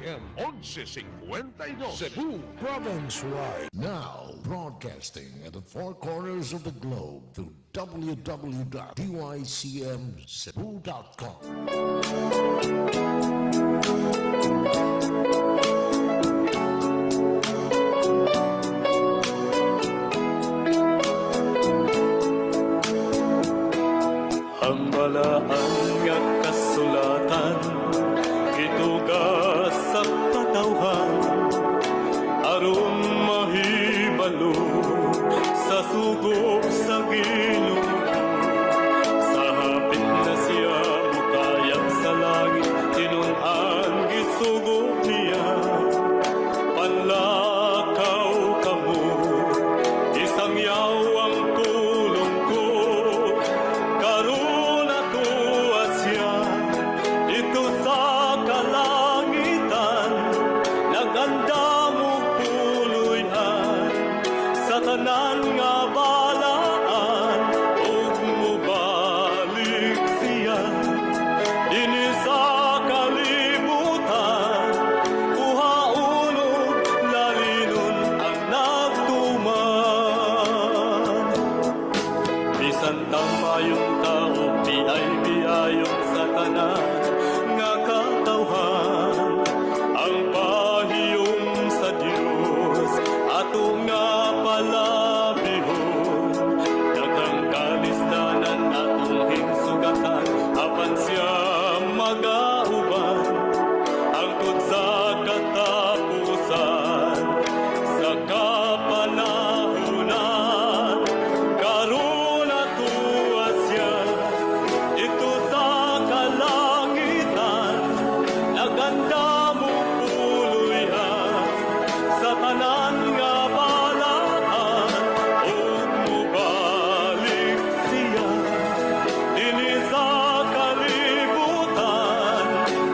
AM 1152 Cebu. Province-wide. Now, broadcasting at the four corners of the globe through www.dycmcebu.com. Ang balaan nga kasulatan gituga sa katawhan aron mahibalo sa sugo sa Ginoo. Sa hapit na siya mukayag sa langit, tinun-an gisugo niya. Panlakaw kamo, isang yaw ang pulong ko. Karon atoa siya didto sa kalangitan, nagandam og puloy-an sa tanan nga balaan, ug mobalik siya dinhi sa kalibutan, kuhaon ug lalinon ang nagtuman. Bisan tamayong tao, biay biayong sa tanan nga katawhan, ang pahiyom sa Dios ato nga palabihon. Daghang kalisdanan atong hingsugatan, apan siya magauban hangtod sa katapusan, sa kapanahunan. Karon atoa siya didto sa kalangitan, nagandam og puloy-an sa tanan nga balaan, ug mobalik siya dinhi sa kalibutan,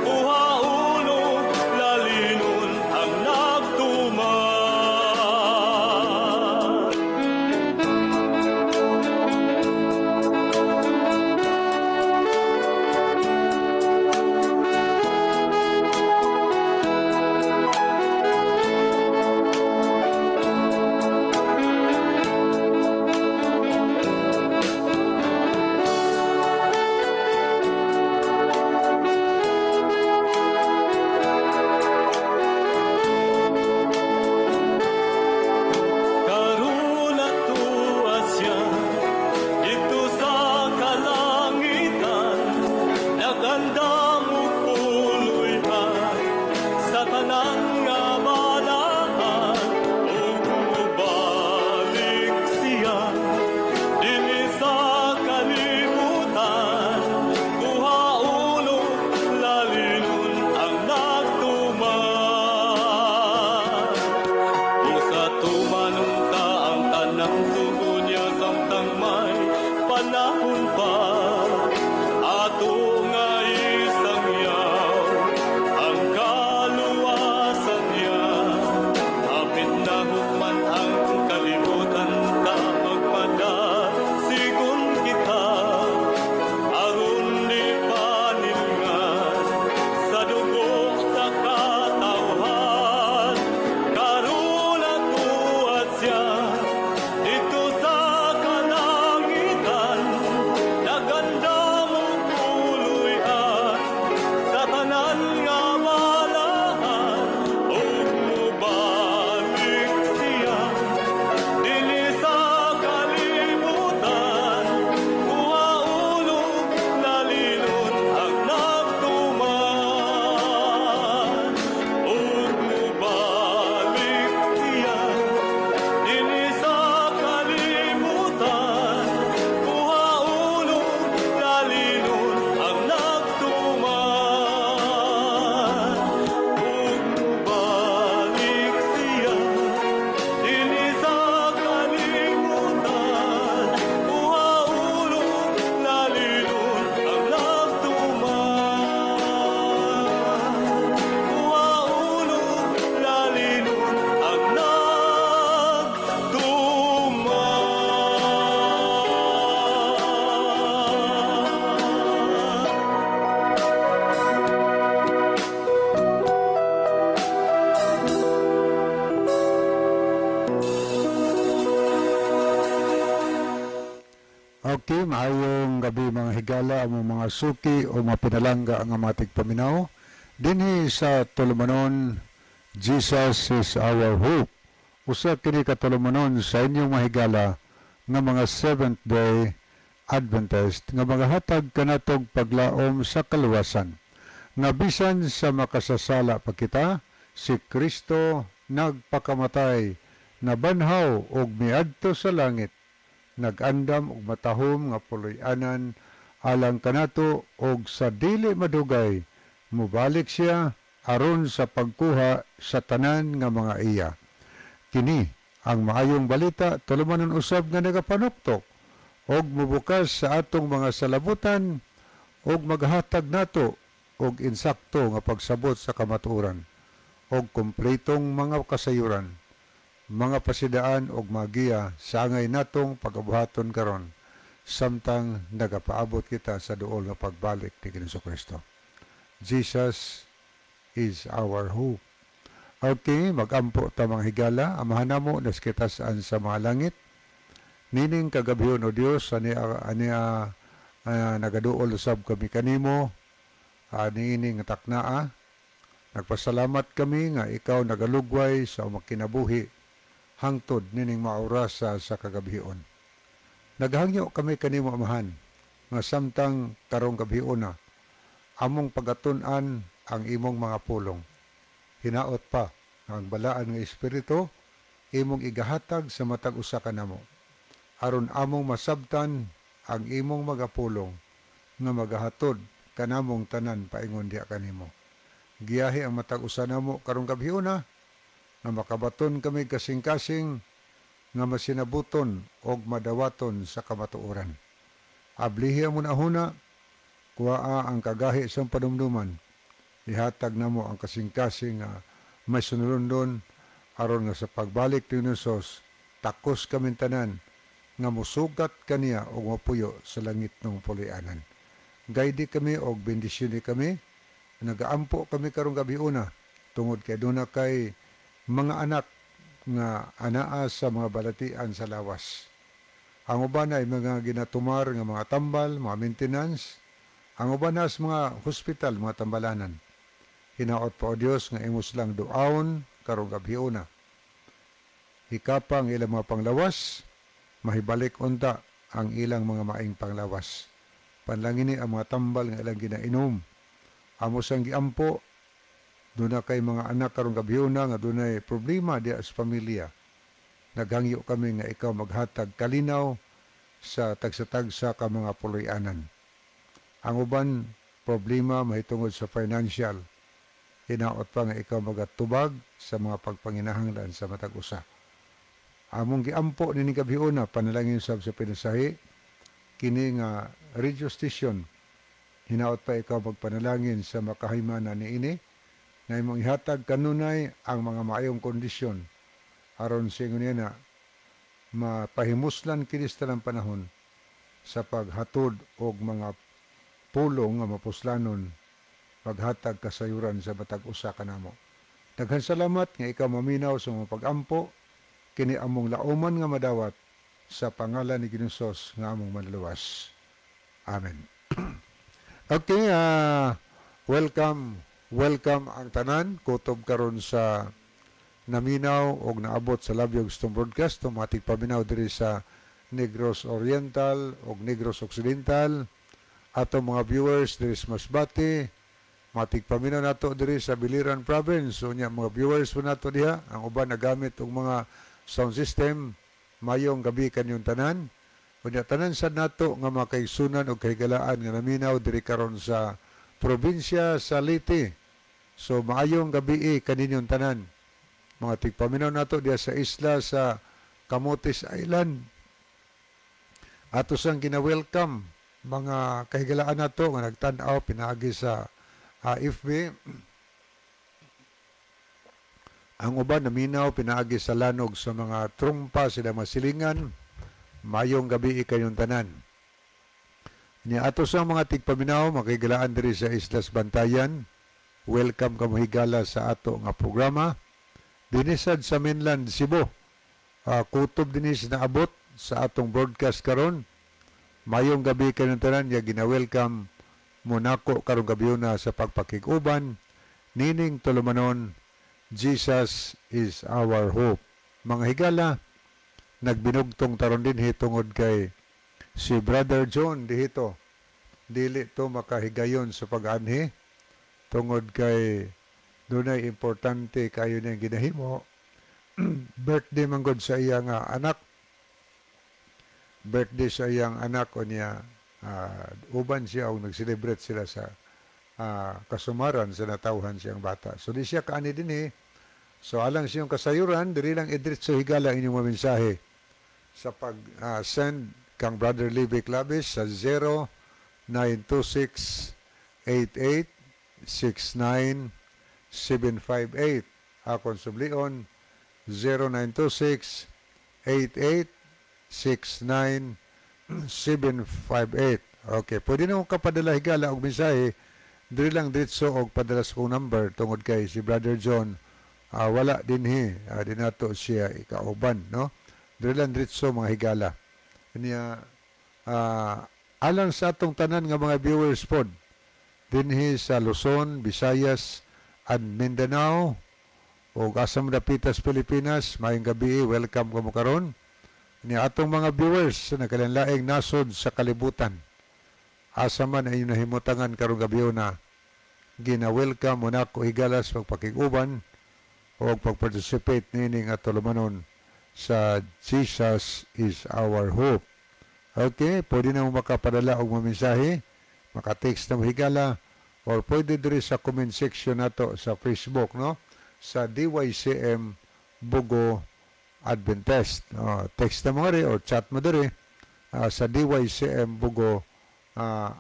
kuhaon ug lalinon ang nagtuman. Okay, maayong gabi, mga higala, among mga suki o mga pinalangga nga mga tigpaminaw dinhi sa tulumanon Jesus is Our Hope. Usa kini ka tulumanon sa inyong mga higala nga mga Seventh Day Adventist nga magahatag kanatog paglaom sa kaluwasan. Nga bisan sa makasasala pa kita, si Kristo nagpakamatay, nabanhaw ug miadto sa langit, nag-andam og matahom nga puloy-anan alang kanato, og sa dili madugay mobalik siya aron sa pagkuha sa tanan nga mga iya. Kini ang maayong balita, tulumanon usab nga nagapanuktok og mubukas sa atong mga salabutan og maghatag nato og insakto nga pagsabot sa kamatuoran og kompletong mga kasayuran, mga pasidaan og magiya sa angay natong pagabuhaton karon samtang nagapaabot kita sa duol nga pagbalik ni Kristo. Jesus is our hope. Okay, magampo ta, mga higala. Amahan namo na sa kitasan sa mga langit, nining kagabhion, O Dios, ani ani nagaduol usab kami kanimo niining taknaa. Nagpasalamat kami nga ikaw nagalugway sa makinabuhi hangtod nining maorasa sa kagabhion. Naghangyo kami kanimo, Amahan, nga samtang karong gabhiona among pagatun-an ang imong mga pulong, hinaot pa ang balaan nga Espiritu imong igahatag sa matag usa kanamo aron among masabtan ang imong mga pulong nga magahatod kanamong tanan paingon diha kanimo. Giyahi ang matag usa namo karong gabhiona nga makabaton kami kasing-kasing nga masinabuton og madawaton sa kamatuoran. Ablihi ang hunahuna, kuhaa ang kagahi sa padumduman. Ihatag namo ang kasing-kasing nga may sunulundon aron nga sa pagbalik ni Jesus takos kami tanan nga musugat kaniya og mapuyo sa langit ng puloy-anan. Guide kami og bendisyon kami. Nagaampo kami karong gabiuna tungod kay duna kay mga anak nga anaa sa mga balatian sa lawas. Ang uban ay mga ginatumar nga mga tambal, mga maintenance. Ang uban sa mga hospital, mga tambalanan. Hinaot pa, O Dios, nga imo silang duaon karong gabhiona. Hikapa ang ilang mga panglawas, mahibalik unta ang ilang mga maing panglawas. Panlangini ang mga tambal nga ilang ginainom. Amo sang giampo, duna kay mga anak karong gabhiona nga dunay problema diya sa pamilya. Naghangyo kami nga ikaw maghatag kalinaw sa tagsa-tagsa ka mga puloy-anan. Ang uban problema mahitungod sa financial. Hinaot pa nga ikaw magatubag sa mga pagpanginahanglan sa matag usa. Among giampo nining gabhiona, panalangin sab sa pinasahi kini nga radio station. Hinaot pa ikaw magpanalangin sa makahimana niini nga imong ihatag kanunay ang mga maayong kondisyon aron sa ingon niya na mapahimuslan kini sa tanang panahon sa paghatod og mga pulong nga mapuslanon, paghatag kasayuran sa matag usa kanamo. Daghan salamat nga ikaw maminaw sa mga pagampo. Kini among lauman nga madawat sa pangalan ni Ginoong nga among manluwas. Amen. Okay, welcome, welcome ang tanan kutob karon sa naminaw og naabot sa Labyog Stone Broadcast, tumatik paminaw diri sa Negros Oriental og Negros Occidental, ato mga viewers diri sa Masbate, matik paminaw nato diri sa Biliran Province. So nya mga viewers po nato diha, ang uban nagamit og mga sound system, mayong gabi kanyong tanan. Unya tanan sad nato nga mga kaigsunan og kahigalaan nga naminaw diri karon sa probinsya sa Leyte. So maayong gabi kaninyong tanan. Mga tigpaminaw nato diha sa isla sa Camotes Island. Ato sang gina-welcome mga kahigalaan nato nga nagtan-aw pinaagi sa FB. Ang uban naminaw pinaagi sa lanog sa mga trumpa sila masilingan. Mayong gabi kayong tanan. Ni ato sa mga tigpaminaw makigalaan diri sa Islas Bantayan. Welcome kamo higala sa ato nga programa. Dinisad sa mainland Cebu. Kutob dinis naabot sa atong broadcast karon. Mayong gabi kaninyong tanan ya gina-welcome mo nako karong gabi na sa pagpakig-uban nining tulumanon, Jesus is Our Hope. Mga higala, nagbinugtong taron dinhi tungod kay si Brother John dihito dili to makahigayon sa pag-anhi tungod kay dunay importante kayo niyang ginahimo. Birthday man gud sa iya nga anak, birthday sa iyang anak o niya, uban siya og nag-celebrate sila sa kasumaran sa natawhan siyang bata. So di siya kaani dinhi. So alang siyang kasayuran, diri lang idritso, higala, inyong mga mensahe sa pag send kang Brother Libby Clavis sa 0926 88 69 758. Akon sublion, 0926 88 69 758. Okay, pwede na kong kapadala, higala, og mensahe diri lang diretso og padala sa kong number tungod kay si Brother John wala dinhi, di nato siya ikauban, no? Diri lang diretso, mga higala. Niya alang sa atong tanan nga mga viewers pod dinhi sa Luzon, Visayas and Mindanao o asa man dapitas Pilipinas, maayong gabi, welcome kamo karon. Ni atong mga viewers sa nagkalainlaing nasod sa kalibutan, asa man ay nahimutangan karong gabi na, gina-welcome mo nako, higala, sa pagpakig-uban o pag-participate niini nga tulumanon sa Jesus is Our Hope. Okay, pwede na mo makapadala og mga mensahe, maka-text na mo, higala, or pwede diri sa comment section nato sa Facebook, no? Sa DYCM Bogo Adventist. Oh, text na mo rin or chat mo diri sa DYCM Bogo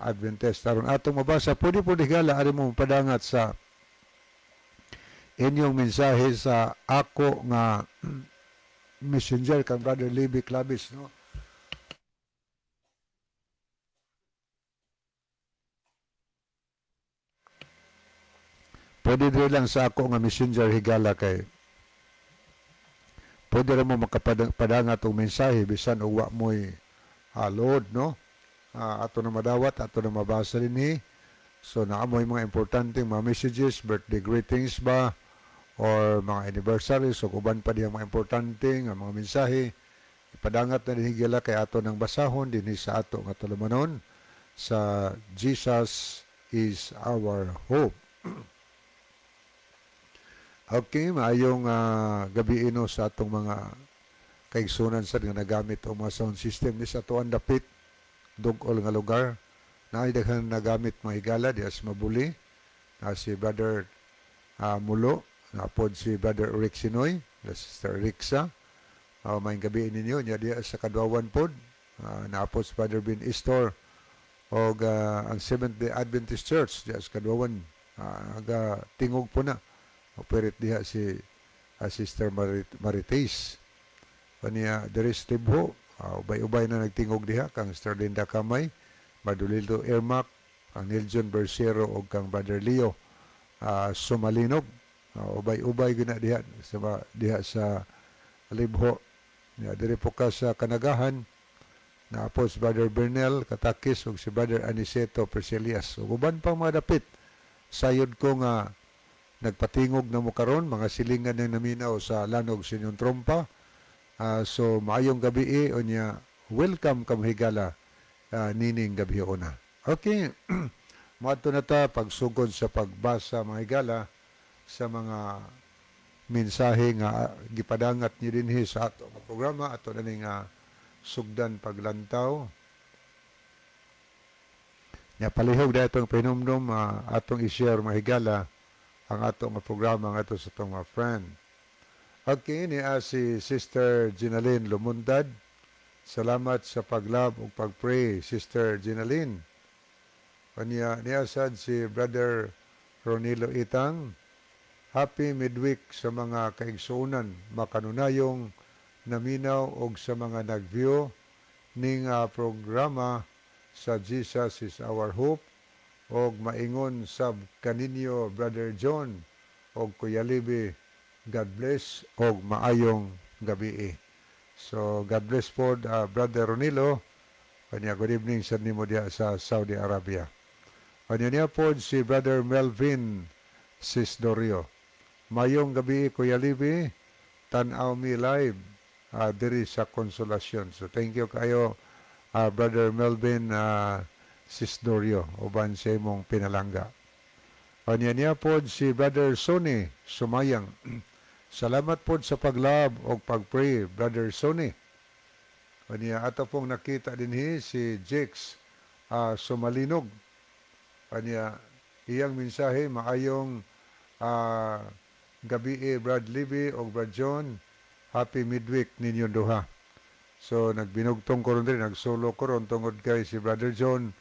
Adventist. Aron atong mabasa, pwede po, higala, ari mo padangat sa inyong mensahe sa ako nga messenger kang Brother Libby Clavis, no? Pwede diri lang sa ako nga messenger, higala, kay pwede ra mo makapadangat og mensahe bisan og wa mo'y load, no? Ato na madawat, ato na mabasa dinhi. So naa mo'y mga importante mga messages, birthday greetings ba or mga anniversaries o uban pa diyang mga importante nga mga mensahe, ipadangat na dinhi, higala, kay ato nang basahon dinhi sa ato nga tulumanon sa Jesus is Our Hope. Okay, maayong gabi ino sa atong mga kaigsunan sa nga nagamit og mga sound system ni sa atuan dapit dugol nga lugar. Naay daghan nagamit, mga higala, diha sa Mabuli na si Brother Mulo, napod si Brother Rick Sinoy, na Sister Rixa. Maayong gabi ninyo nya diha sa Kadwawan pod, naapod si Brother Ben Istor og ang Seventh Day Adventist Church diha sa Kadwawan, aga tingog po na operate diha si Sister Marites. Kaniya diri sa Tibho, ubay-ubay na nagtingog diha kang Sister Linda Kamay, Madulildo Ermac, kang Niljon Bersero og kang Brother Leo Sumalinog. Ubay-ubay gina diha sa Libho. Ya, diri po ka sa Kanagahan, naapod si Brother Bernel Katakis ug si Brother Aniceto Priscilias. Ug uban pang mga dapit, sayod ko nga nagpatingog na mo karon, mga silingan ng naminaw sa lanog sa inyong trompa. So maayong gabi unya welcome kamo, higala, nining gabi una. Okay. Moadto na ta pagsugod sa pagbasa, mga higala, sa mga mensahe nga gipadangat niyo dinhi sa ato nga programa. Ato na ning sugdan paglantaw. Nya palihog dahil itong pahinumdum, atong i-share, mga higala, ang ato nga programa ngadto sa atong mga friend. Okay, ni si Sister Ginaline Lumundad. Salamat sa pag-love ug pag-pray, Sister Ginaline. Kanya niya sad si Brother Ronilo Itang. Happy midweek sa mga kaigsuonan makanunayong naminaw og sa mga nag-view ning programa sa Jesus is Our Hope og maingon sab kaninyo, Brother John og Kuya Libby. God bless og maayong gabi. So God bless po, Brother Ronilo. Kanya good evening sa nimo diha sa Saudi Arabia. Kanya niya po si Brother Melvin Sisdorio. Mayong gabi, Kuya Libby, tan-aw mi live diri sa Consolacion. So thank you kayo, Brother Melvin Sisdorio, uban sa imong pinalangga. Kanya niya po si Brother Sonny Sumayang. Salamat po sa pag-love o pag-pray, Brother Sonny. Kanya ato pong nakita dinhi si Jakes Sumalinog. Kanya iyang mensahe, maayong gabi eh, Brad Libby o Brad John. Happy midweek ninyo duha. So nagbinugtong ko ron diri, nagsolo ko ron tungod kay si Brother John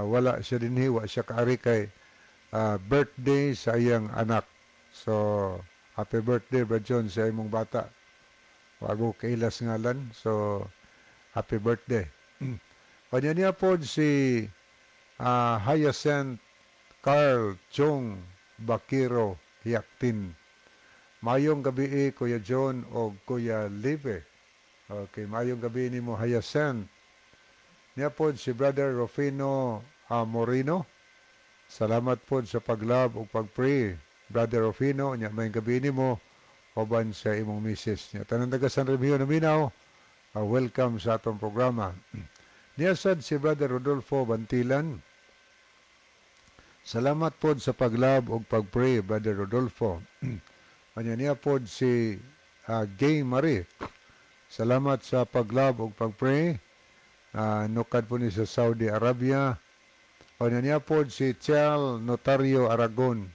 wala siya dinhi, wa siya kaari kay birthday sa iyang anak. So happy birthday, Brad John, sa imong bata. Wago kailas ngalan. So happy birthday. Kanya niya po si Hyacinth Carl Chong Bakiro Yaktin. Mayong gabi eh, Kuya John o Kuya Live. Okay, mayong gabi nimo, Hyacinth. Niya po si Brother Rufino Moreno. Salamat po sa pag-love o pag-pray, Brother Rufino. Nya mayong gabi nimo uban sa imong misis. Nya tanan taga San Remigio naminaw, welcome sa atong programa. Niya sad si Brother Rodolfo Bantilan. Salamat po sa pag-love ug pag-pray, Brother Rodolfo. Kanya niya po si Gay Marie. Salamat sa pag-love ug pag-pray. Nukad po ni sa Saudi Arabia. Kanya niya po si Chel Notario Aragon.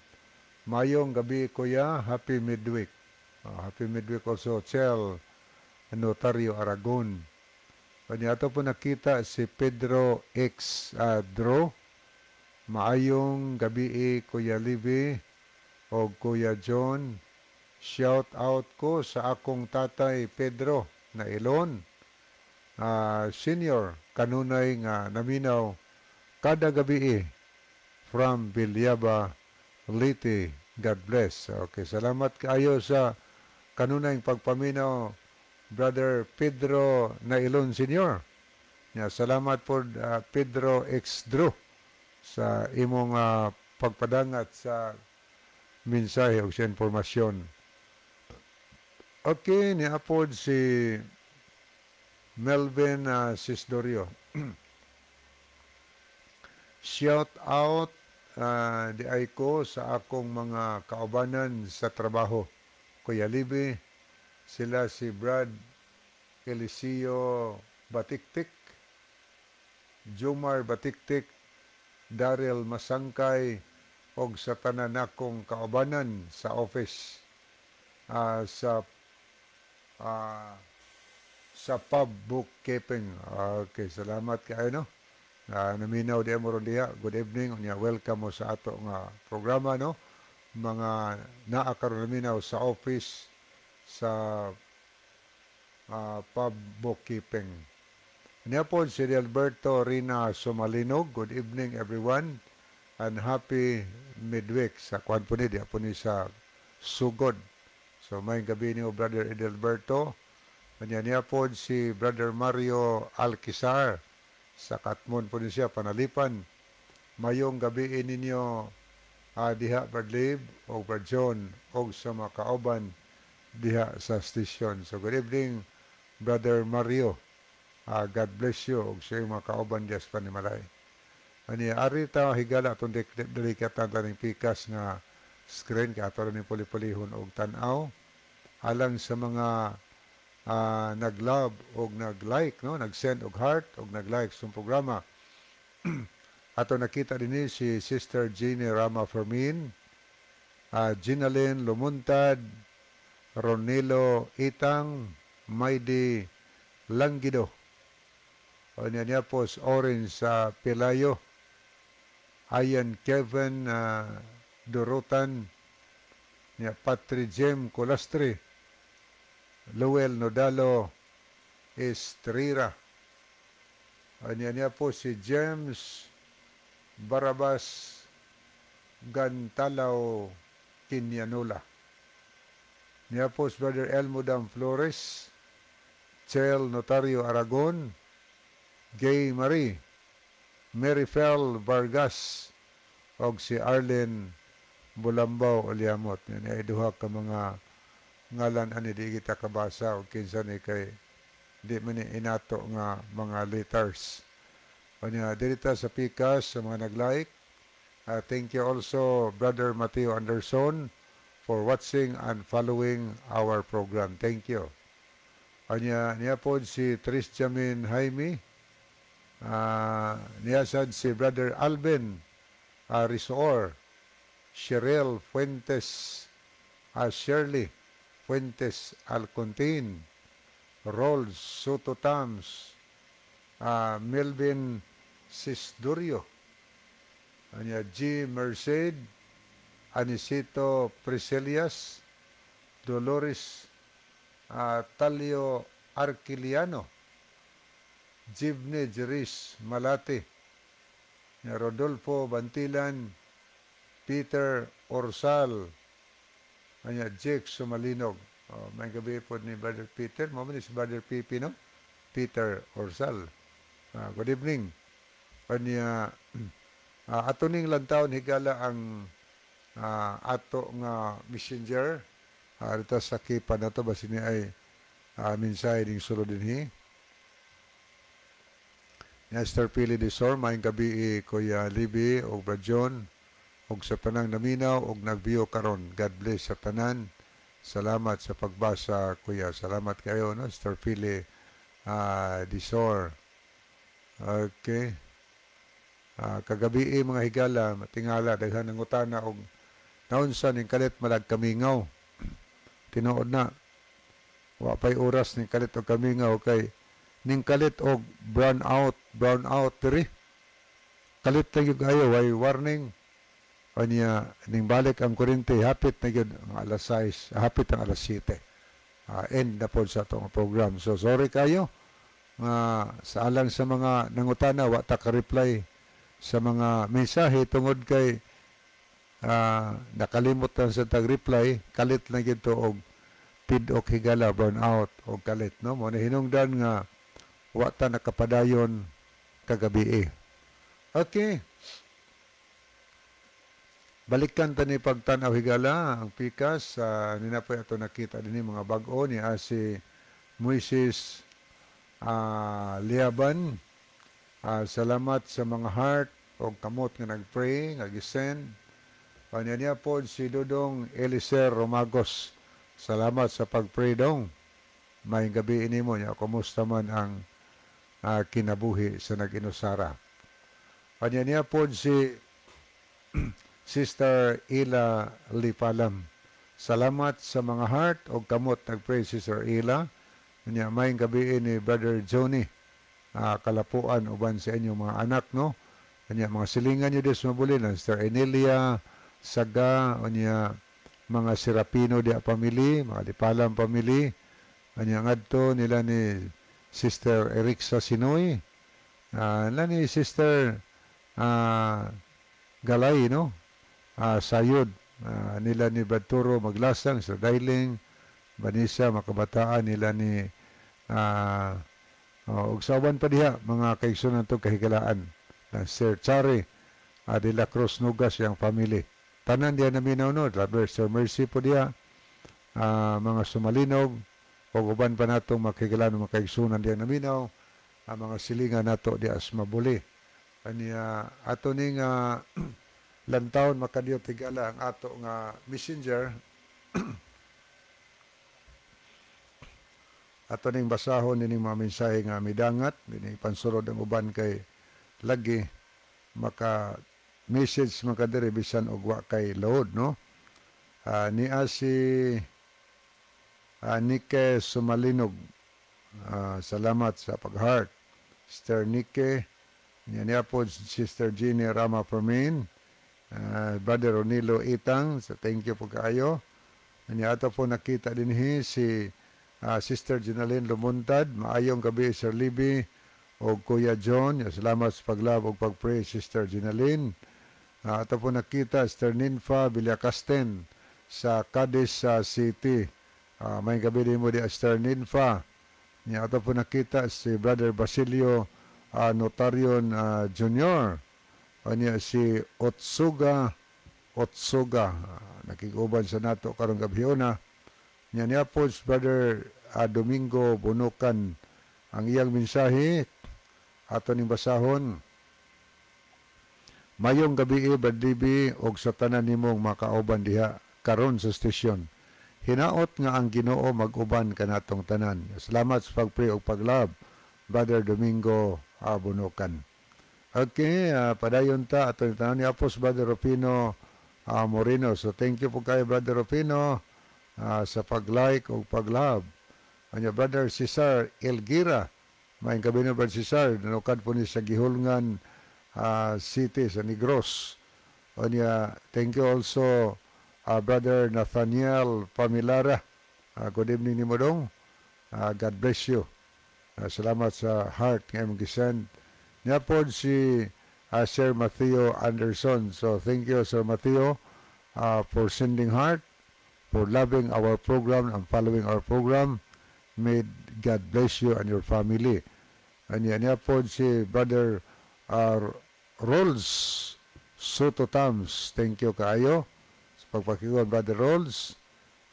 Mayong gabi, Kuya, happy midweek. Happy midweek also, Chel Notario Aragon. Kanya ato po nakita si Pedro X Dro. Maayong gabi, Kuya Libby o Kuya John. Shout out ko sa akong tatay Pedro na Ilon senior, kanunay nga naminaw kada gabi from Villaba, Leyte. God bless. Okay, salamat kaayo sa kanunay pagpaminaw, Brother Pedro Nailon Senior. Ya, salamat po, Pedro X Drew, sa imong pagpadangat sa mensahe o sa impormasyon. Okay, niapod si Melvin Sisdorio. Shout out di ay ko sa akong mga kaubanan sa trabaho. Kuya Libby, sila si Brad Eliseo Batiktik, Jomar Batiktik, Daryl Masangkay, og sa tanan akong kaubanan sa office sa pub bookkeeping. Okay, salamat kaayo, no. Naminaw di mo ron diha. Good evening. Unya welcome mo sa ato nga programa, no. Mga naa karon naminaw sa office sa pub bookkeeping. Niya po si Alberto Rina Sumalinog. Good evening, everyone, and happy midweek. Sa kwan po ni, diya po ni sa Sugod. So may gabi niyo, Brother Edelberto. Kanya niya po si Brother Mario Alquizar. Sa Katmon po ni siya, Panalipan. Mayong gabi ninyo diha, Brad Lib o Brad John o sa mga kauban diha sa station. So good evening, Brother Mario. God bless you og sa iyong mga kauban diha sa panimalay. Ani ari ta, higala, atong delikatan taning pikas nga screen kay ato ning puli-pulihon og tan-aw alang sa mga nag-love og nag-like, no, nag-send og heart og nag-like sa programa. Ato nakita dinhi si Sister Jeannie Rama Fermin, Ginalyn Lumuntad, Ronilo Itang, Maidi Langgido. O niya niya po si Orange sa Pelayo, Ayan Kevin Dorotan, niya Patri Jem Colastre, Luel Nodalo Estrira. O niya niya po si James Barabas Gantalaw Quinyanula. Niya po si Brother Elmo Dam Flores, Chel Notario Aragon, Gay Marie, Mary Fel Vargas, og si Arlene Bulambaw Olyamot. Yan ay duha ka mga ngalan ani di kita kabasa og kinsa ni kay di man ni inato nga mga letters. Unya diri ta sa pikas sa mga nag-like. Thank you also, Brother Mateo Anderson, for watching and following our program. Thank you. Unya niya po si Tris Jamin Jaime. Niya sad si Brother Alvin Risoor, Cheryl Fuentes, Shirley Fuentes Alcontin, Rolls Soto Tams, Melvin Sisdurio, anya G. Merced, Anicito Priscilias, Dolores Talio Arquiliano, Jibne Jeris Malate, Rodolfo Bantilan, Peter Orsal, anya Jake Sumalinog. Oh, may gabi po ni Brother Peter. Mo ni si Brother Pipi, no? Peter Orsal. Good evening. Anya ato ning lantawon, higala, ang ato nga messenger. Dito sa kipa na to basin ni ay mensahe ning sulod dinhi. Ni Esther Pili de Sor, maayong gabi, Kuya Libby og Brad John og sa tanang naminaw og nagbiyo karon. God bless sa tanan. Salamat sa pagbasa, Kuya. Salamat kayo, no, Esther Pili Disor. Okay. Kagabi, mga higala, matingala, daghan ng utana og naunsa ning kalit malag kamingaw. Tinuod na. Wa pay oras ning kalit og kamingaw kay ning kalit og brown out diri. Kalit na gyud kayo, way warning. Kanya ning balik ang kuryente hapit na gyud ang alas 6, hapit ang alas 7. End na po sa atong program. So sorry kayo nga sa alang sa mga nangutana, wa ta ka-reply sa mga mensahe tungod kay nakalimot na sa tag-reply, kalit na gyud to og pid-ok, higala, brown out og kalit, no? Mo na hinungdan nga wa ta nakapadayon kagabi. Okay. Balikan ta ni pagtan-aw, higala, ang pikas sa uh, nina po ato nakita dinhi mga bag-o ni si Moises Liaban. Salamat sa mga heart o kamot nga nagpray, nga gisend. Kanya niya po si Dudong Eliser Romagos. Salamat sa pagpray, dong. May gabi ini mo niya. Kumusta man ang kinabuhi sa nag-inusara? Kanya niya po si Sister Ila Lipalam. Salamat sa mga heart o kamot nagpray, Sister Ila. Kanya may gabi ni Brother Johnny Kalapuan uban sa inyong mga anak, no? Kanya mga silingan niyo des mabulin, Sister Emilia Saga, unya mga Serapino di family, mga Lipalam family. Kanya ngadto nila ni Sister Erixa Sinoy, nila ni Sister Galay, no? Sayod, nila ni Banturo Maglasang, Sir Dailing, Vanessa, makabataan nila ni ug sa uban pa diha mga kaigsoon nato kahigalaan na Sir Chari de la Cruz Nugas, yang family. Tanan diha naminaw, no? Brother Sir Mercy po diha, mga Sumalinog ug uban pa natong makigalaan, mga kaigsunan diha naminaw, ang mga silingan nato diha sa Mabuli. Kanya ato ning lantawon makadiyot, higala, ang ato nga messenger. Ato ning basahon nining mga mensahe nga midangat dinhi pansurod ang uban kay lagi maka message makadiri bisan og wa kay load, no? Niya si Nike Sumalinog. Salamat sa pag-heart, Sister Nike. Niya niya po Sister Jeannie Rama Fermin, Brother Ronilo Itang, so thank you po kaayo. Niya ato po nakita dinhi si Sister Jenaline Lumuntad. Maayong gabi, Sir Libby o Kuya John. Salamat sa pag-love o pag-pray, Sister Jenaline. Ato po nakita Sister Ninfa Villacasten sa Cadiz City. May gabi din mo di, Sister Ninfa. Niya ato po nakita si Brother Basilio Notarion Junior. Anya si Otsuga Otsuga, nakig-uban sa nato karong gabhiona. Nya niya po si Brother Domingo Bunukan, ang iyang mensahe ato ning basahon. Mayong gabi, Brad Libby, og sa tanan nimong makauban diha karon sa station. Hinaot nga ang Ginoo mag-uban kanatong tanan. Salamat sa pag-pray og pag-love, Brother Domingo Bunukan. Okay, padayon ta ato tanan ni Apos Brother Rufino Moreno. So thank you po kayo, Brother Rufino, sa pag-like o pag-love. Anya Brother Cesar Elgira. Maayong gabi na, Brother Cesar. Nanukad po ni sa Guihulngan City sa Negros. Anya, thank you also, Brother Nathaniel Pamilara. Good evening nimo dong. God bless you. Salamat sa heart nga imong gisend. Niya po si Sir Matthew Anderson. So thank you, Sir Matthew, for sending heart, for loving our program and following our program. May God bless you and your family. Anya niya po si Brother Rolls Soto Tams. Thank you kaayo sa pagpakikuan, Brother Rolls.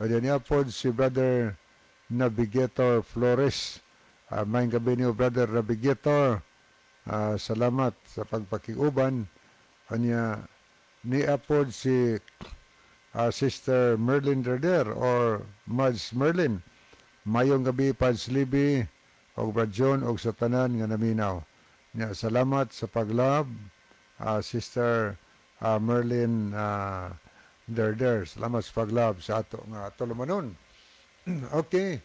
Anya niya po si Brother Navigator Flores. Maayong gabi niyo, Brother Navigator. Salamat sa pagpakiuban. Anya niya po si Sister Merlin Derder or Mads Merlin. Mayong gabi, Pads Libby og Brad John og sa tanan nga naminaw. Nya, salamat sa pag-love, Sister Merlin Derder. Salamat sa pag-love sa ato nga tulumanon. Okay.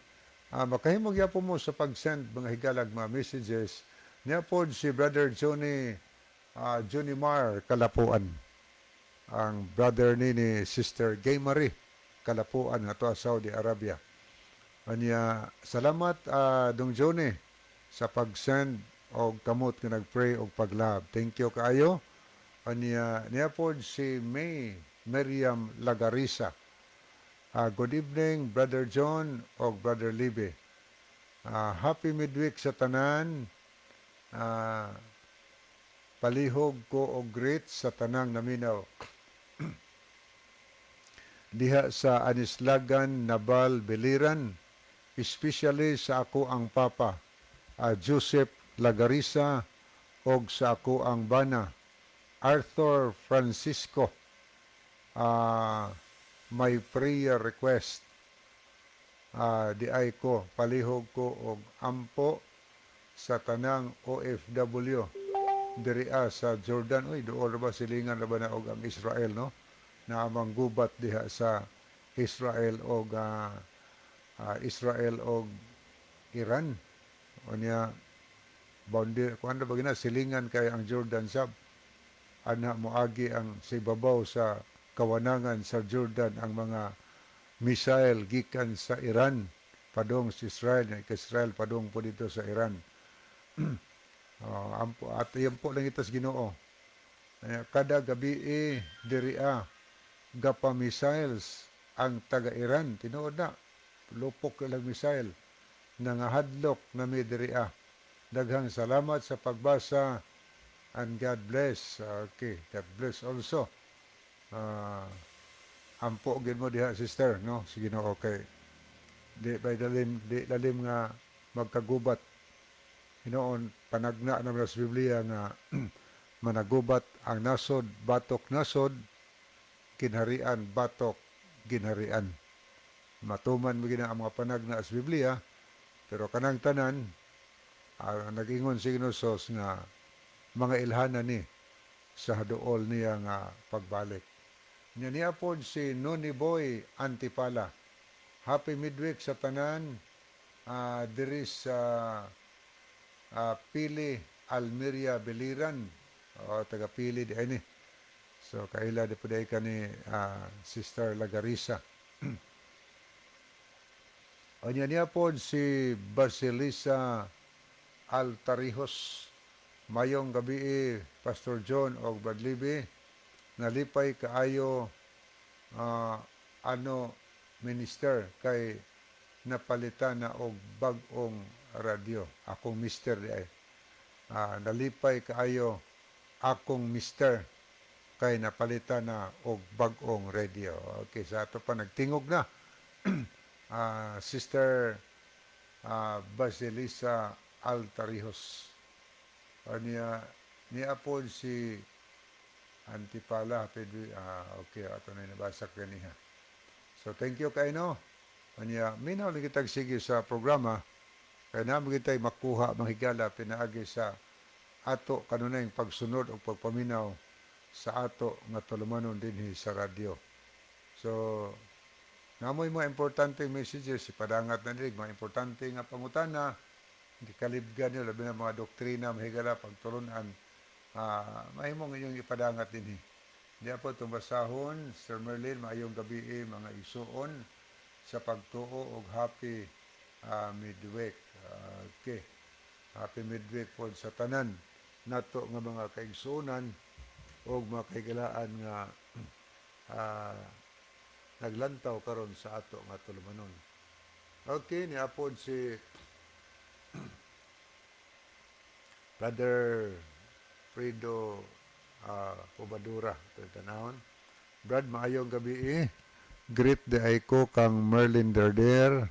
Makahimo gyapon mo sa pag-send, mga higalag, mga messages. Niya po si Brother Johnny Mar Kalapuan. Ang brother ni Sister Gay Marie Kalapuan nga sa Saudi Arabia. Anya, salamat, Dong Johnny, sa pag-send og kamot nga nag-pray og pag-love. Thank you kaayo. Anya niya po si May Miriam Lagarisa. Good evening, Brother John og Brother Libby. Happy midweek sa tanan. Palihog ko og greet sa tanang naminaw diha sa Anislagan, Nabal, Biliran, especially sa ako ang papa, Joseph Lagarisa, og sa ako ang bana, Arthur Francisco. My prayer request, di ay ko palihog ko og ampo sa tanang OFW diriya sa Jordan. Uy, duol ra ba, silingan ra ba na og ang Israel, no, na amang gubat diha sa Israel og Iran. Unya boundary kuan ra ba gina, silingan kay ang Jordan sab ana, moagi ang sa ibabaw sa kawanangan sa Jordan ang mga missile gikan sa Iran padung sa Israel, nga Israel padung po dito sa Iran. Ampo at iyan po lang itas Ginoo. Kada gabi eh, diriya gapa missiles ang taga Iran, tinuod na lupok lang missile, nangahadlok na mi diriya. Daghang salamat sa pagbasa and God bless. Okay, God bless also. Ampo gid mo diha, sister, no, sige, no, okay, di ba lalim, di lalim nga magkagubat. Hinoon panagna naman sa Biblia nga managubat ang nasod batok nasod, ginharian batok ginharian. Matuman mo gina ang mga panagna sa Biblia, pero kanang tanan, nag-ingon si Ginoo nga mga ilhanan ni sa haduol niya nga pagbalik. Nya niya pod si Noni Boy Antipala. Happy midweek sa tanan diri sa Pili, Almeria, Biliran. O, taga Pili di ni. So kaila di po ka ni Sister Lagarisa. Anya niya pod si Basilisa Altarijos. Mayong gabi, Pastor John og Brad Libby. Nalipay kaayo ano minister kay napalitan na og bag-ong radyo. Akong mister di ay. Nalipay kaayo akong mister kay napalitan na og bag-ong radio. Okay, sa ato pa nagtingog na. Sister Basilisa Altarijos. Niya niya po si Antipala. Okay, ato na nabasa kaniha. So thank you kay no. Anya minaw lagi tag sige sa programa kay namo kitay makuha mga pinaagi sa ato kanunayng pagsunod o pagpaminaw sa ato nga tulumanon dinhi sa radyo. So namoy mga importante messages ipadangat na diri, mga importante nga pangutana gikalibgan niyo labi na mga doktrina mahigala pagtulunan, mahimong inyong ipadangat dinhi. Diya po itong basahon, Sir Merlin, maayong gabi mga isuon sa pagtuo og happy midweek. Okay. Happy midweek po sa tanan nato nga mga kaigsuonan og mga kahigalaan nga naglantaw karon sa ato nga tulumanon. Okay, niapod si Brother Fredo Pobadura, tanahon. Brad, maayong gabi eh. Greet de ay ko kang Merlin Derder,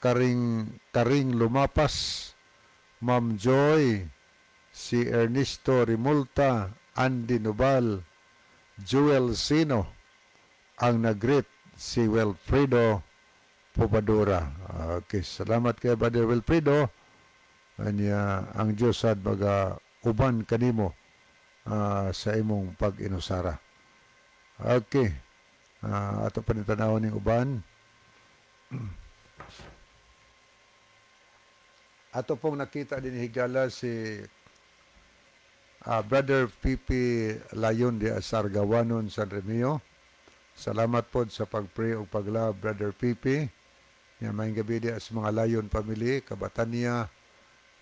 Karing Karing Lumapas, Ma'am Joy, si Ernesto Rimulta, Andy Nubal, Joel Sino, ang nag-greet si Wilfredo Pobadura. Okay, salamat kay Brother Wilfredo. Anya ang Diyos sad baga uban kanimo sa imong pag-inusara. Okay. Ato pa ni tanawon ning uban. Ato pong nakita din higala si Brother Pipi Layon di Asargawanon San Remio. Salamat po sa pag-pray ug pag-love, Brother Pipi. Yan, maayong gabi di sa mga Layon family, Kabatania,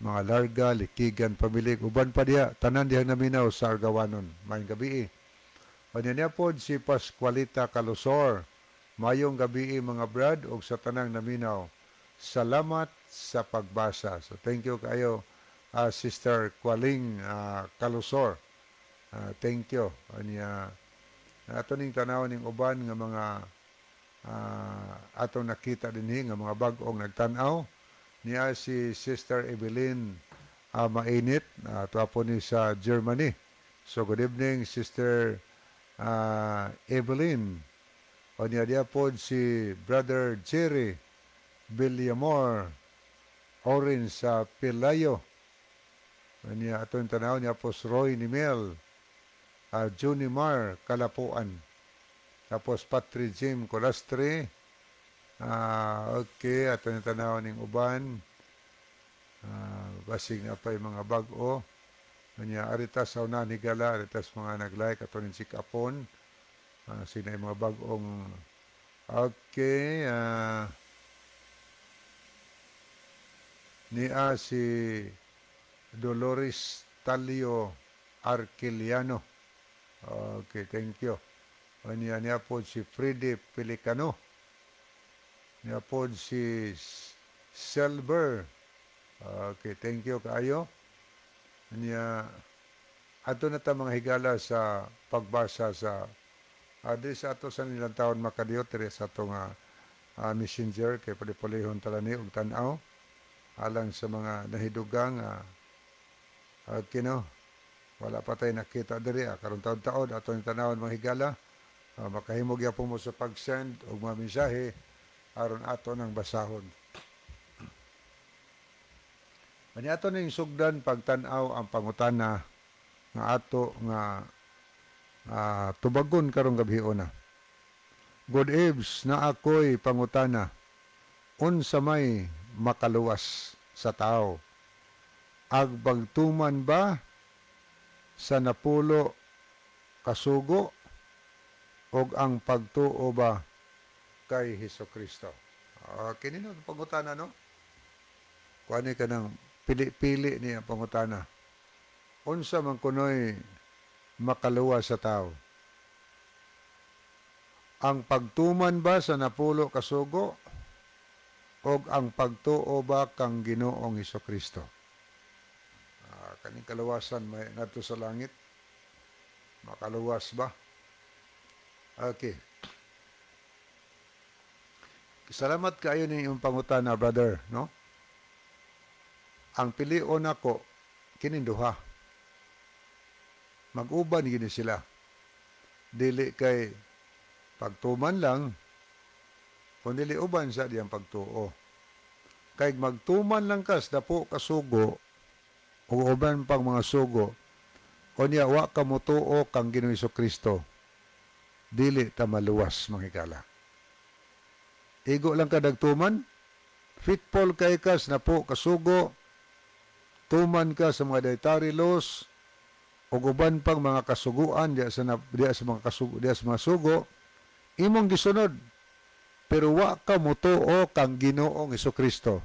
mga Larga, Likigan family, uban pa diha, tanan dihang naminaw sa Argawanon. Maayong gabi. Unya niya po si Pascualita Calusor. Mayong gabi mga brad ug sa tanang naminaw. Salamat sa pagbasa. So thank you kayo, Sister Kwaling Calusor. Thank you. Anya ato ning tanaw ning uban nga mga atong nakita dinhi nga mga bag-ong nagtan-aw. Niya si Sister Evelyn Mainit, tuwa po ni sa Germany. So good evening, Sister Evelyn. O niya diya po si Brother Jerry Villamor Orin sa Pilayo. O niya atong tanaw niya po si Roy Nimel, Junimar Kalapuan. Tapos Patri Jim Colastre. Okay, ato yung tanaw ning uban. Basig na pa yung mga bag-o. Kanya, aritas sa unahan higala, aritas mga nag-like, ato ning sikapon. Sina yung mga bag-ong. Okay, niya si Dolores Talio Arquiliano. Okay, thank you. Niya niya po si Freddy Pelicano. Niya po si Silver. Okay, thank you kaayo. Niya ato na ta mga higala sa pagbasa sa diri sa ato sa nilang taon makadiyot diri sa ato nga messenger kay puli-pulihon tala ni og tan-aw alang sa mga nahidugang kino wala pa tayo nakita diri karon taon-taon ato ni tan-awon mga higala. Makahimog gyapon mo sa pag-send og mga mensahe aron ato nang basahon. Ani ato ning sugdan pagtan-aw ang pangutana nga ato nga tubagon karong gabiona. Good eves na ako'y pangutana. Unsa may makaluwas sa tao? Agbagtuman ba sa napulo kasugo og ang pagtuo ba kay Hesukristo? Kini no pangutana no? Kuani ka ng pili-pili niya pangutana. Unsa man kunoy makaluwas sa tao? Ang pagtuman ba sa napulo kasugo og ang pagtuo ba kang Ginoong Hesukristo? Kaning kaluwasan may ngadto sa langit. Makaluwas ba? Okay. Salamat kaayo ning imong pangutana, brother, no? Ang pilion nako kining duha. Mag-uban gini sila. Dili kay pagtuman lang, kun dili uban sa diyang pagtuo. Kay magtuman lang kas dapo kasugo o uban pang mga sugo, unya wa ka motuo kang Ginoong Kristo, dili ta maluwas, mga higala. Igo lang ka nagtuman, faithful kay kas napo kasugo, tuman ka sa mga dietary laws o uban pang mga kasuguan diya sa diya sa mga kasugo, diya sa mga sugo imong gisunod, pero wa ka motuo kang Ginoong Kristo,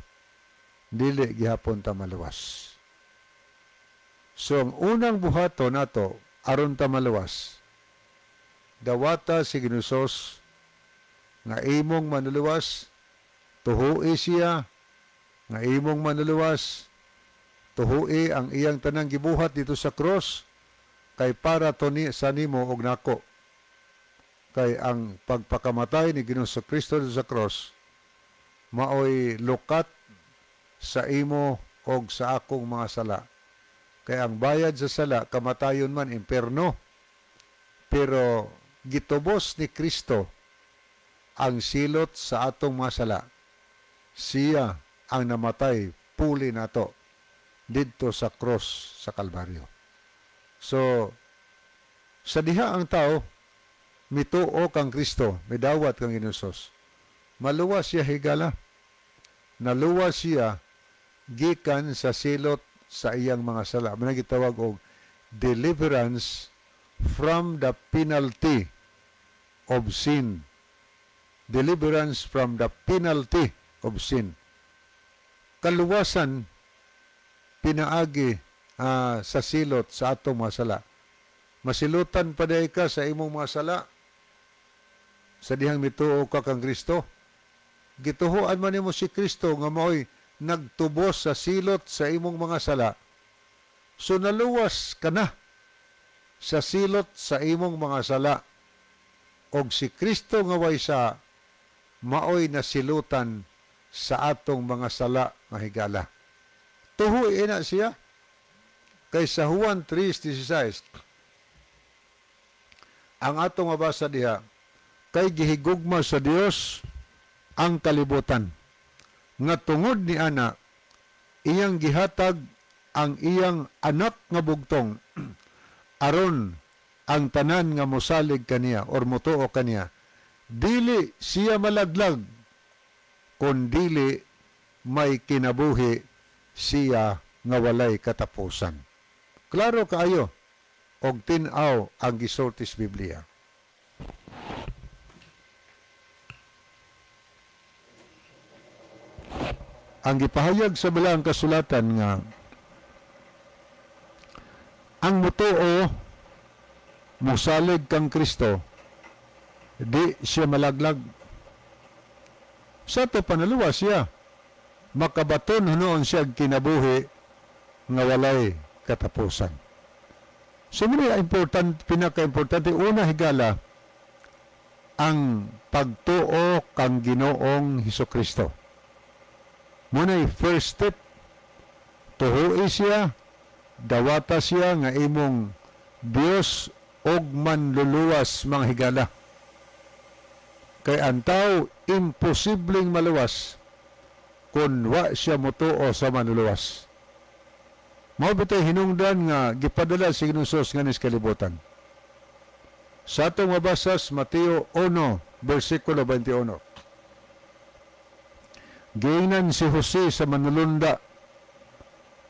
dili gihapon ta maluwas. So ang unang buhato nato aron ta maluwas, dawata si Ginoong nga imong manuluwas, tuhui siya nga imong manuluwas, tuhui ang iyang tanang gibuhat dito sa cross kay para to ni sa nimo og nako. Kay ang pagpakamatay ni Ginoong Kristo dito sa cross maoy lukat sa imo og sa akong mga sala. Kay ang bayad sa sala kamatayon man, imperno. Pero gitubos ni Kristo ang silot sa atong mga sala. Siya ang namatay puli nato didto sa cross sa Kalbaryo. So sa diha ang tao mituo kang Kristo, midawat kang Ginoong, maluwas siya, higala. Naluwas siya gikan sa silot sa iyang mga sala. Mao gitawag og deliverance from the penalty of sin. Deliverance from the penalty of sin. Kaluwasan pinaagi sa silot sa atong mga sala. Masilutan pa diay ka sa imong mga sala sa dihang mituo ka kang Kristo. Gituhoan man nimo si Kristo nga maoy nagtubos sa silot sa imong mga sala. So naluwas ka na sa silot sa imong mga sala. Og si Kristo nga way sa maoy nasilutan sa atong mga sala nga higala. Tuhoy na siya. Kay sa Juan 3:16, ang atong mabasa diha, kay gihigugma sa Dios ang kalibutan, nga tungod ni ana iyang gihatag ang iyang anak nga bugtong, aron ang tanan nga mosalig kaniya or motuo kaniya, dili siya malaglag, kun dili may kinabuhi siya nga walay katapusan. Klaro kaayo og tin-aw ang gisulti sa Biblia. Ang gipahayag sa Balaang Kasulatan nga ang mutuo mosalig kang Kristo, di siya malaglag. Sa to panaluwas siya, makabaton noon siya kinabuhi nga walay katapusan. So muna important, pinaka-importante una, higala, ang pagtuo kang Ginoong Hesukristo. Muna'y first step, tuhui siya, dawata siya nga imong Dios og manluluwas, mga higala. Kay ang tao imposibleng maluwas kung wa siya motuo sa manluluwas. Mao bitay hinungdan nga gipadala si Ginoong Hesus ngadto sa kalibutan. Sa atong mabasa sa Mateo 1 versikulo 21. Giingnan si Jose sa manulunda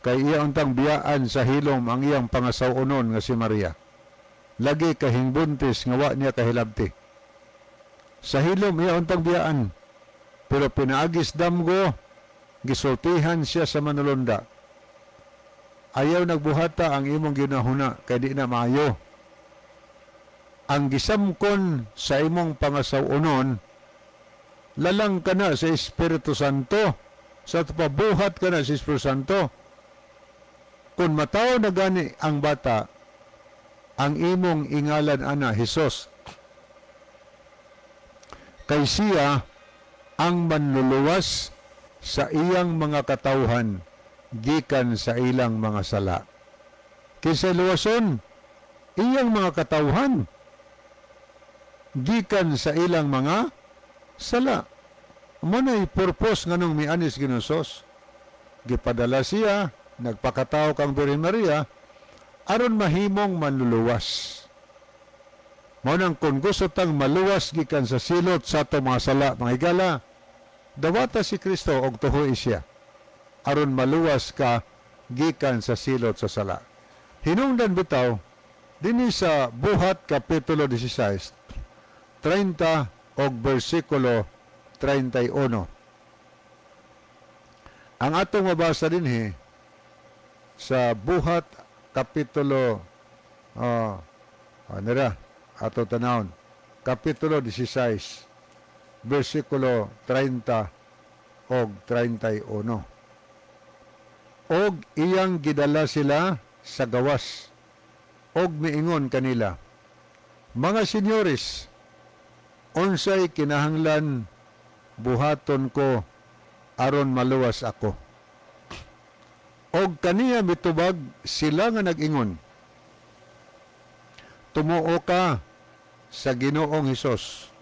kay iya untang biyaan sa hilom ang iyang pangasaw-onon nga si Maria. Lagi kahingbuntis nga wa niya kahilabti. Sa hilom iya untang biyaan, pero pinaagis damgo, gisultihan siya sa manulunda. Ayaw nagbuhata ang imong ginahuna kay di na maayo. Ang gisamkon sa imong pangasaw-onon, lalang ka na sa Espiritu Santo. Sa pabuhat ka na sa Espiritu Santo. Kung matawo na gani ang bata, ang imong ingalan ana Hesus. Kay siya ang manluluwas sa iyang mga katawhan gikan sa ilang mga sala. Kinsa luwason? Iyang mga katawhan gikan sa ilang mga sala. Mao nay purpose nganong mianis Ginoong Hesus. Gipadala siya, nagpakatao kang Birhen Maria aron mahimong manluluwas. Mao nang kung gusto tang maluwas gikan sa silot sa atong mga sala, mga higala, dawata si Kristo og tuhoy siya aron maluwas ka gikan sa silot sa sala. Hinungdan bitaw dinhi sa Buhat kapitulo 16, 30 og bersikulo 31. Ang atong mabasa dinhi sa Buhat kapitulo nira ato tanawon, kapitulo 16 bersikulo 30 og 31. Og iyang gidala sila sa gawas og miingon kanila, "Mga senyores, unsay kinahanglan buhaton ko aron maluwas ako?" Og kaniya mitubag sila nga nag-ingon, "Tumuo ka sa Ginoong Hesus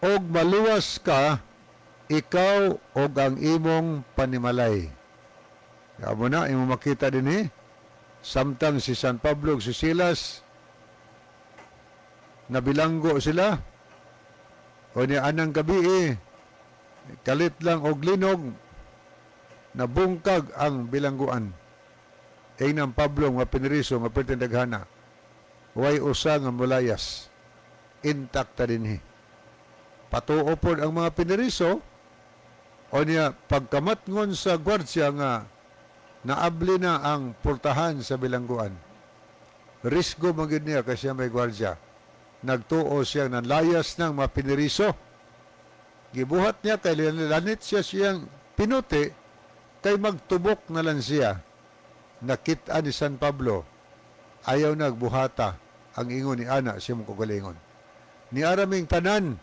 og maluwas ka, ikaw og ang imong panimalay." Amo na imo makita dinhi, samtang si San Pablo ug si Silas nabilanggo sila o niya anang gabi, kalit lang og linog, nabungkag ang bilangguan. Ingnan Pablo nga pineriso nga pertindaghana, way usa nga mulayas, intakta dinhi. Patuo pod ang mga pineriso o niya pagkamatngon sa gwardya nga naabli na ang pultahan sa bilangguan. Risgo man gyud niya kasi siya may gwardya. Nagtuo siya, nanlayas ng mga pineriso. Gibuhat niya kay lanit siya siyang pinuti kay magtubok na lang siya. Nakita ni San Pablo, ayaw nagbuhata ang ingon ni ana siya mong kagalingon. Ni araming tanan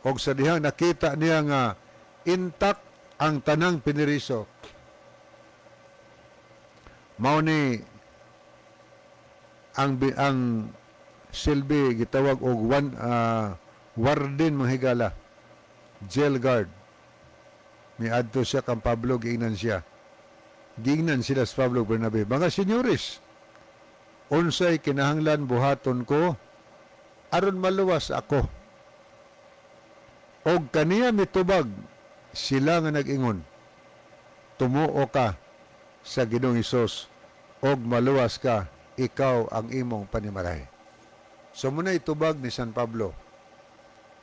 og sa dihang nakita niya nga intact ang tanang pineriso. Mao ni ang silbi gitawag og one warden, mga higala, jail guard. Miadto siya kang Pablo, giingnan siya. Giingnan sila sa Pablo Bernabe, "Mga senyores, unsay kinahanglan buhaton ko aron maluwas ako?" Og kaniya mitubag sila nga nag-ingon, "Tumuo ka sa Ginoong Hesus og maluwas ka, ikaw ang imong panimalay." So muna itubag ni San Pablo.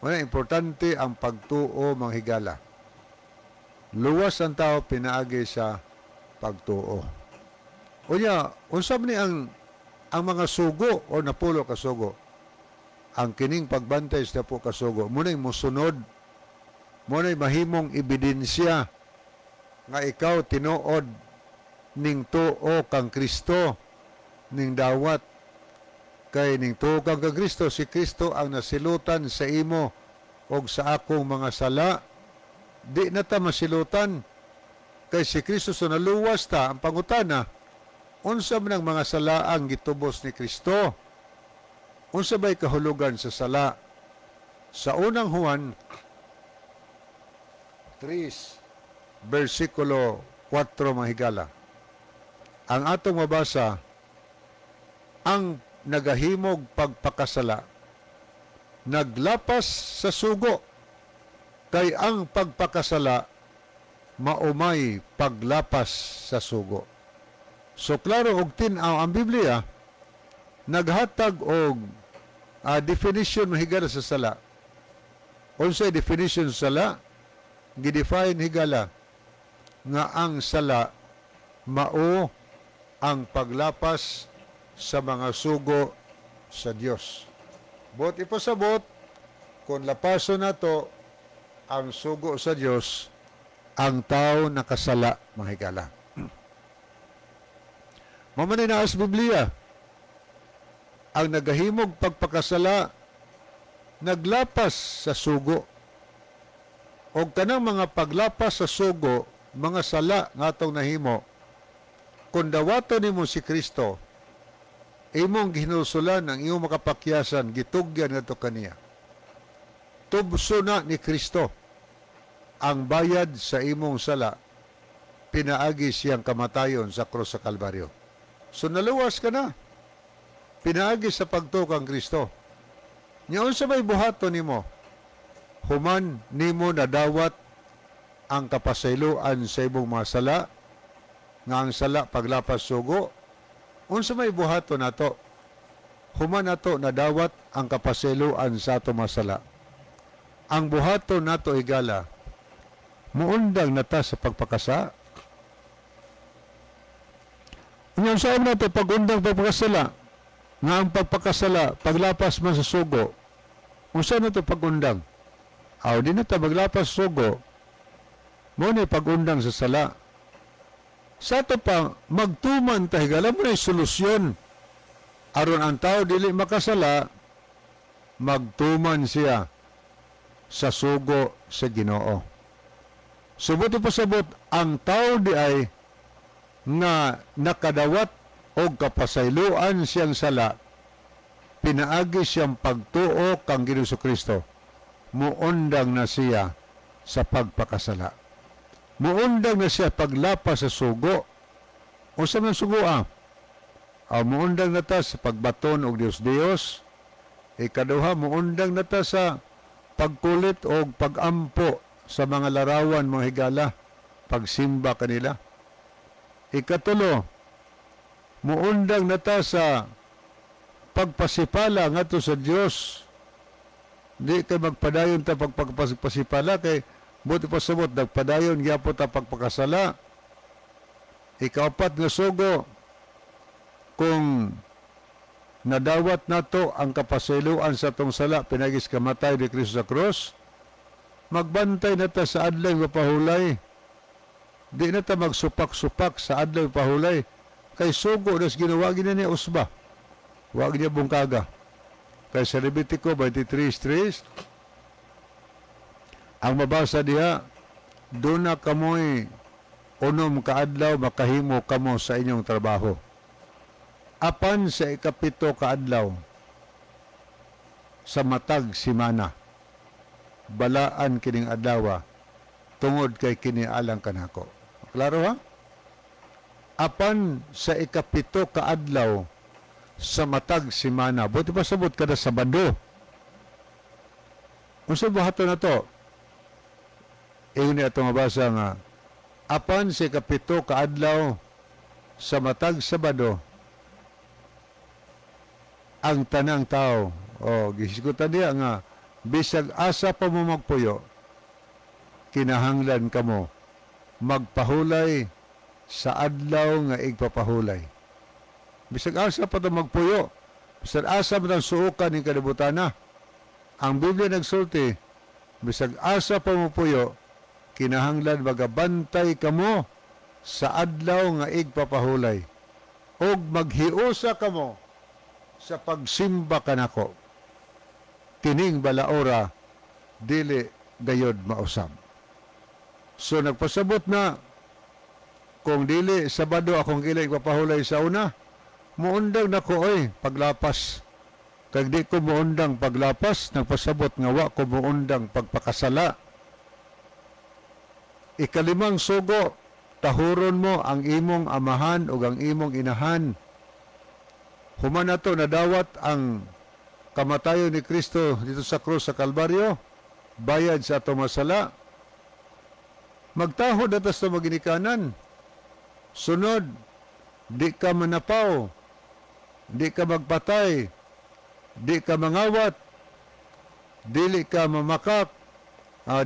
Muna importante ang pagtuo, mga higala. Luwas ang tao pinaagi sa pagtuo. Unya, unsa man ni ang mga sugo o napulo ka sugo? Ang kining pagbantay sa napulo ka sugo, muna'y musunod, muna'y mahimong ebidensya nga ikaw tinuod ning tuo kang Kristo, ning dawat kay ning tuo kang Kristo, si Kristo ang nasilutan sa imo og sa akong mga sala. Di na ta masilutan kay si Kristo, so naluwas ta. Ang pangutana, unsa man ang mga sala ang gitubos ni Kristo? Unsa bay kahulugan sa sala? Sa Unang Juan 3 versikulo 4, mga higala, ang atong mabasa, ang nagahimog pagpakasala naglapas sa sugo, kay ang pagpakasala maumay paglapas sa sugo. So klaro og tin-aw ang Biblia, naghatag og definition, higala, sa sala. Unsay definition sa sala? Gidefine, higala, nga ang sala mao ang paglapas sa mga sugo sa Dios. Buot ipasabot, kung lapaso nato ang sugo sa Dios, ang tao nakasala, mga higala. Mao man naa sa Biblia. Ang nagahimog pagpakasala naglapas sa sugo. O kanang mga paglapas sa sugo, mga sala nga atong nahimo, kung dawaton nimo si Kristo, imong gihinulsulan ang imong makapakyasan, gitugyan ngadto kaniya. Tubso na ni Kristo ang bayad sa imong sala, pinaagi siyang kamatayon sa krus sa Kalbaryo. So naluwas ka na, pinaagi sa pagtuo kang Kristo. Nya unsa may buhaton nimo? Human nimo nadawat ang kapasayloan sa imong mga sala, nga ang sala paglapas sugo, unsa may buhaton nato? Human nato nadawat ang kapasayloan sa ato mga sala. Ang buhaton nato, higala, muundang nata sa pagpakasa. Nya unsa nato pag-undang pagpakasala? Nga ang pagpakasala, paglapas man sa sugo, unsa nato pag-undang? Aw, di na ta maglapas sugo, mao ni pag-undang sa sala. Sa ato pa, magtuman ta, higala, mao na solusyon. Aron ang tao dili makasala, magtuman siya sa sugo sa Ginoo. Subot pasabot, ang tao di ay nga nakadawat og kapasayloan siyang sala, pinaagi siyang pagtuo kang Ginoong Kristo, muundang na siya sa pagpakasala. Muundang na siya paglapas sa sugo. Unsa man sugo ah? Muundang na ta sa pagbaton og Dios-Dios. Ikaduha, muundang na ta sa pagkulit og pagampo sa mga larawan, mga higala, pagsimba kanila. Ikatulo, muundang na ta sa pagpasipala ngadto sa Dios. Di kay magpadayon ta pagpasipala kay buti pasabot nagpadayon gyapon ta pagpakasala. Ikaapat nga sugo, kung nadawat nato ang kapasayloan sa atong sala pinagis kamatay ni Kristo sa krus, magbantay na ta sa adlaw mapahulay. Di na ta magsupak-supak sa adlaw pahulay kay sugo nas ginawa gina niya usba. Wa niya bungkaga. Kay sa Levitico 23:3, ang mabasa diha, doon na kamoy unom kaadlaw makahimo kamo sa inyong trabaho. Apan sa 7 kaadlaw sa matag simana, balaan kining adlawa tungod kay kini alang kanako. Klaro ha? Apan sa 7 kaadlaw sa matag simana, buti pa sabot kada Sabado. Unsa buhaton na to? Ingon niya itong mabasa nga, apan sa 7 kaadlaw sa matag Sabado, ang tanang tao, o gisigutan niya nga, bisag asa pa mo magpuyo, kinahanglan kamo magpahulay sa adlaw nga igpapahulay. Bisag asa pa ta magpuyo, bisag asa man ang suokan ning kalibutana. Ang Biblia nagsulti, bisag asa pa mo puyo, kinahanglan magabantay kamo sa adlaw nga igpapahulay, ug maghiusa kamo sa pagsimba kanako. Kining balaora dili gayod mausab. So nagpasabot na kung dili Sabado akong gila igpapahulay sa una, muundang nako oy paglapas. Kag di ko muundang paglapas, nagpasabot nga wa ko muundang pagpakasala. Ikalimang sugo, tahuron mo ang imong amahan ug ang imong inahan. Human nato nadawat ang kamatayon ni Kristo dito sa krus sa Kalbaryo, bayad sa atong masala. Magtahod atas sa maginikanan. Sunod, di ka manapaw, di ka magpatay, di ka mangawat, dili ka mamakak,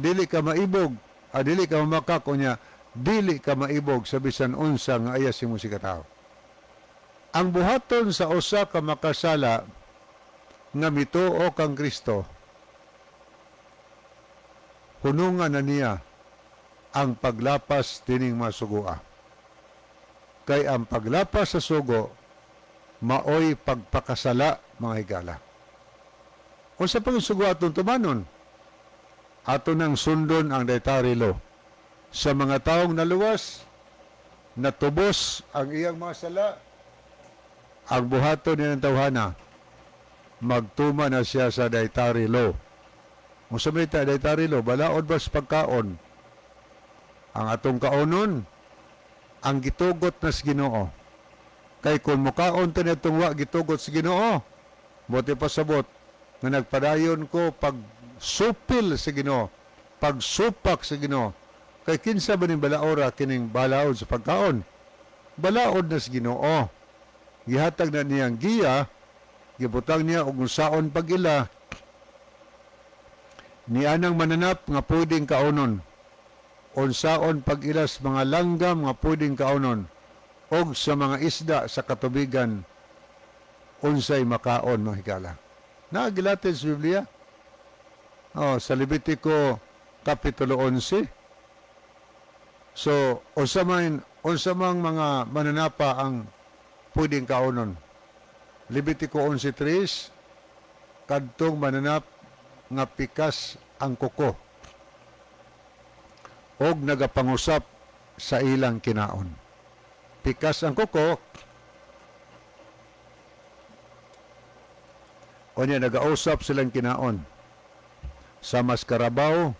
dili ka maibog, dili ka mamakak, unya, dili ka maibog sa bisan unsa nga ayas imo si katao. Ang buhaton sa usa ka makasala nga mituo kang Kristo, hunungan na niya ang paglapas dining masugua. Kay ang paglapas sa sugo maoy pagpakasala, mga higala. Unsa pang sugo atong tumanon? Ato nang sundon ang dietary law. Sa mga taong naluwas, natubos ang iyang mga sala, ang buhaton niya ng tawhana, magtuma na siya sa dietary law. Unsa may ta dietary law? Balaod ba sa pagkaon? Ang atong kaonon, ang gitugot na sa Ginoo. Kay kung mukaon ta nitong wa gitugot sa Ginoo, buti pasabot nga nagpadayon ko pag supil sa Ginoo, pagsupak sa Ginoo. Kay kinsa ba ning balaora kining balaod sa pagkaon? Balaod na sa Ginoo. Gihatag na niyang giya, gibutang niya og unsaon pag-ila ni anang mananap nga pwedeng kaonon, unsaon pag-ilas mga langgam nga pwedeng kaonon, og sa mga isda sa katubigan unsay makaon, mga higala. Naagilatin sa Biblia. Oh, sa Levitico Kapitulo 11. So, unsa mang mga mananapa ang pwedeng kaonon? Levitico 11:3, kadtong mananap nga pikas ang kuko og nagapangusap sa ilang kinaon. Pikas ang kuko o niya nagausap silang kinaon. Sa mas karabaw,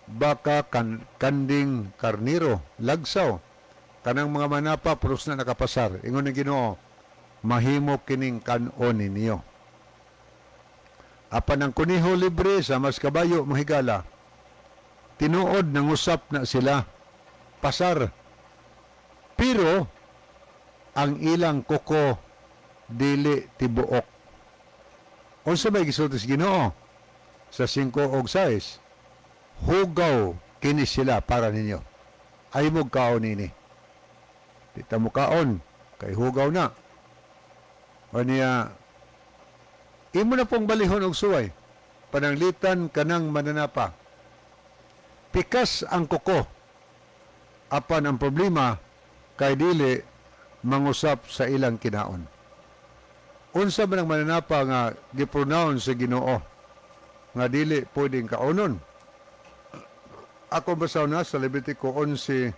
baka, kanding, karniro, lagsaw, kanang mga manapa puros na nakapasar. Ingon ng Ginoo, mahimo kining kan-on ninyo. Apan ang kuniho libre sa mas kabayo, mahigala, tinuod nangusap na sila, pasar. Pero ang ilang kuko dili tibuok. Unsa may gisulti sa Ginoo sa 5 og 6? Hugaw kini sila para ninyo. Ay mo kaon nini. Di ta mo kaon kay hugaw na. O niya, imo na pong balihon og suway. Pananglitan kanang mananapa. Pikas ang kuko. Apan ang problema kay dili mangusap sa ilang kinaon. Unsa man ang mananapa nga gipronounce sa Ginoo nga dili pwedeng kaonon? Ako basaw na sa Levitico 11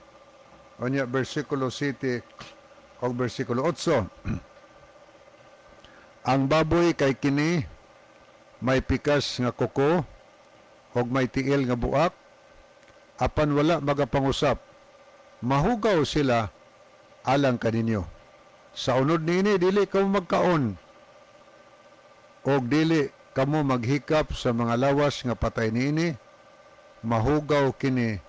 unya versikulo 7 o versikulo 8. Ang baboy kay kini may pikas nga kuko og may tiil nga buak, apan wala magapangusap. Mahugaw sila alang kaninyo. Sa unod niini dili kamo magkaon og dili kamo maghikap sa mga lawas nga patay niini, mahugaw kini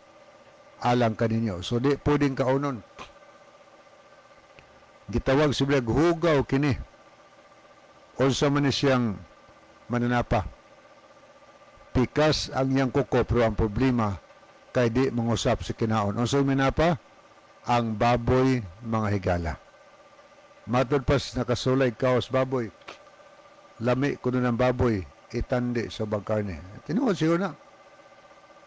alang kaninyo. So di pwedeng kaonon. Gitawag si Blag, hugaw kini. Unsa man ni siyang mananapa? Pikas ang iyang kuko, pero ang problema kay di mangusap sa kinaon. Unsa mananapa? Ang baboy, mga higala. Matod pas nakasulay kaos baboy. Lami kuno ng baboy itandi sa bagkarne. Tinuod siguro na.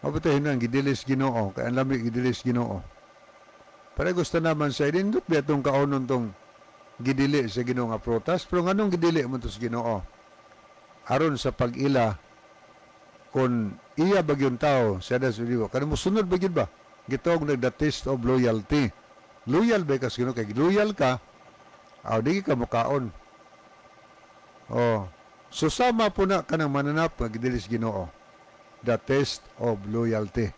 Mabuti na gidilis Ginoo kay ang lami gidilis Ginoo. Para gusto naman sa inindot biya tong kaonon tong gidili sa Ginoo nga prutas, pero nganong gidili mo to sa Ginoo? Aron sa pag-ila kung iya ba gyud tao siya da sa Ginoo. Kanang mosunod ba gyud ba? Gitawag nag the test of loyalty. Loyal ba ka sa Ginoo? Kay loyal ka, aw di ka mukaon. Oh. So sama po na kanang mananap nga gidili sa Ginoo. The test of loyalty.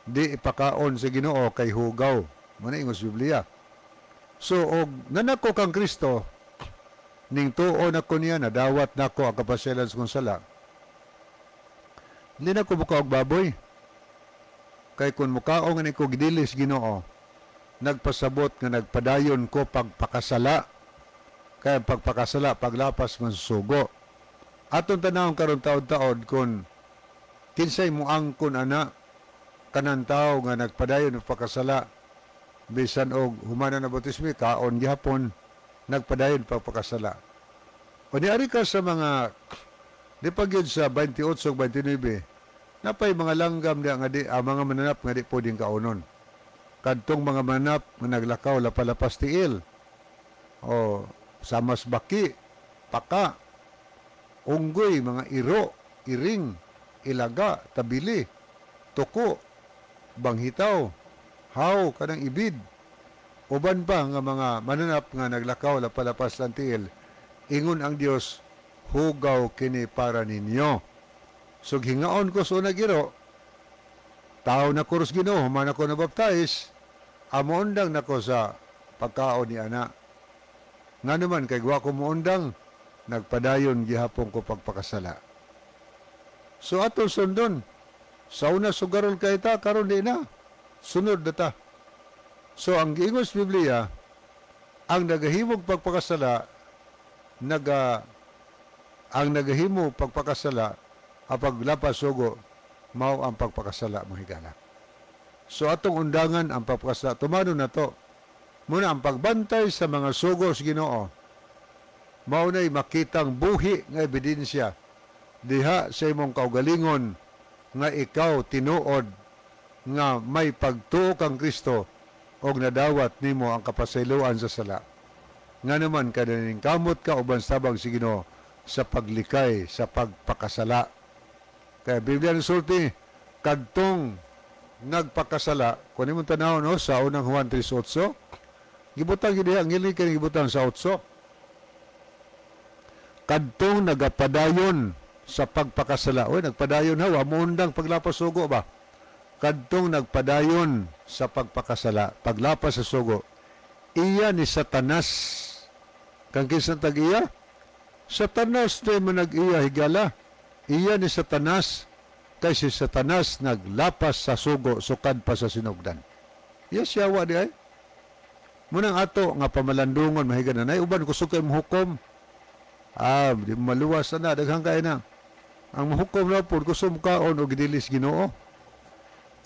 Di ipakaon sa Ginoo kay hugaw. Mao na ingon sa Biblia. So og nanako kang Kristo, ning tuo nako niya, nadawat nako ang kapasyalan sa kong sala. Hindi na ko mukaog baboy. Kay kung mukaong nga ko gidilis Ginoo, nagpasabot nga nagpadayon ko pagpakasala. Kaya pagpakasala, paglapas man sugo. Atong tanawon karon taod-taod kung kinsay moangkon ana kanang tawo nga nagpadayon og pagkasala bisan og humana na bautismo, kaon gihapon, nagpadayon pagpakasala. O niari ka sa mga di pa gyud sa 28 ug 29, napay mga langgam di nga di mga mananap nga di pwedeng kaonon. Kadtong mga manap nga naglakaw lapalapas tiil o samas baki, paka, unggoy, mga iro, iring, ilaga, tabili, tuko, banghitaw, haw, kanang ibid, uban pa nga mga mananap nga naglakaw lapalapas lang tiil, ingon ang Dios, hugaw kini para ninyo. So hingaon ko sa unang iro, tao na kuros Ginoo, human ako nabaptize, amoundang nako sa pagkaon ni ana. Nga naman, kay wa ko moundang, nagpadayon gihapon ko pagpakasala. So atong sundon, sa una sugarol kay ta, karon di na, sunod na ta. So ang giingon sa Biblia, ang nagahimog pagpakasala, ang nagahimo pagpakasala, apaglapas sugo, mao ang pagpakasala, mga higala. So atong undangan ang pagpakasala, tumano na to. Muna ang pagbantay sa mga sugo sa Ginoo, mao na'y makitang buhi nga ebidensya diha sa imong kaugalingon nga ikaw tinuod nga may pagtuo kang Kristo og nadawat nimo ang kapasayloan sa sala. Nga naman kadaning kamot ka uban sa tabang si Ginoo sa paglikay sa pagpakasala. Kaya Biblia nagsulti, kadtong nagpakasala, kung imong tanaw no, sa unang Juan 3:8, gibutang gid ang ngili kay gibutang sa 8. Kadtong nagapadayon sa pagpakasala. Oy, nagpadayon ha, wa moundang paglapas sugo ba? Kadtong nagpadayon sa pagpakasala, paglapas sa sugo, iya ni Satanas. Kang kinsa tag-iya? Satanas di mo nag-iya higala. Iya ni Satanas, kay si Satanas naglapas sa sugo, sukad pa sa sinugdan. Iya siya wa di ay. Munang ato nga pamalandungon mahiga na nay uban kusog kay mohukom. Ah, di maluwas na daghan kay na. Ang mohukom na pud kusog kaon og gidilis Ginoo.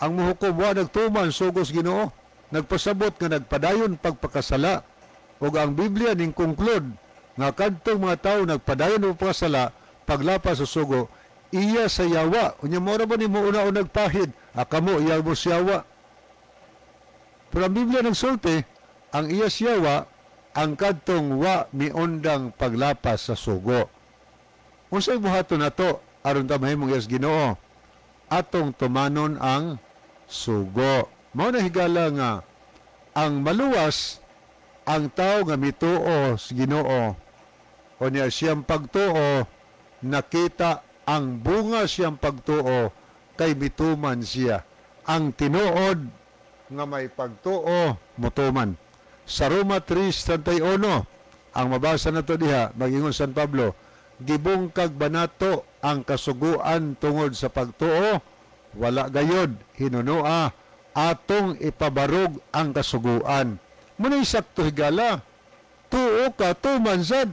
Ang mohukom wa nagtuman sugos Ginoo, nagpasabot nga nagpadayon pagpakasala. Ug ang Biblia ning conclude nga kadtong mga tawo nagpadayon og pagpakasala paglapas sa sugo, iya sa yawa. Unya mo ra ba nimo una-una nagpahid? Kamo iya mo siyawa. Pero ang Biblia nagsulti, ang iya siyawa ang kadtong wa miundang paglapas sa sugo. Unsay buhaton nato aron ta mahimong iyas Ginoo? Atong tumanon ang sugo. Mao na higala nga ang maluwas ang tao nga mituo sa Ginoo o niya siyang pagtuo, nakita ang bunga siyang pagtuo kay mituman siya. Ang tinuod nga may pagtuo mutuman. Sa Roma 3:31, ang mabasa na to diha, magingon San Pablo, gibungkag ba nato ang kasuguan tungod sa pagtuo? Wala gayod, hinunoa atong ipabarog ang kasuguan. Muna'y sakto higala, tuo ka, tuman sad.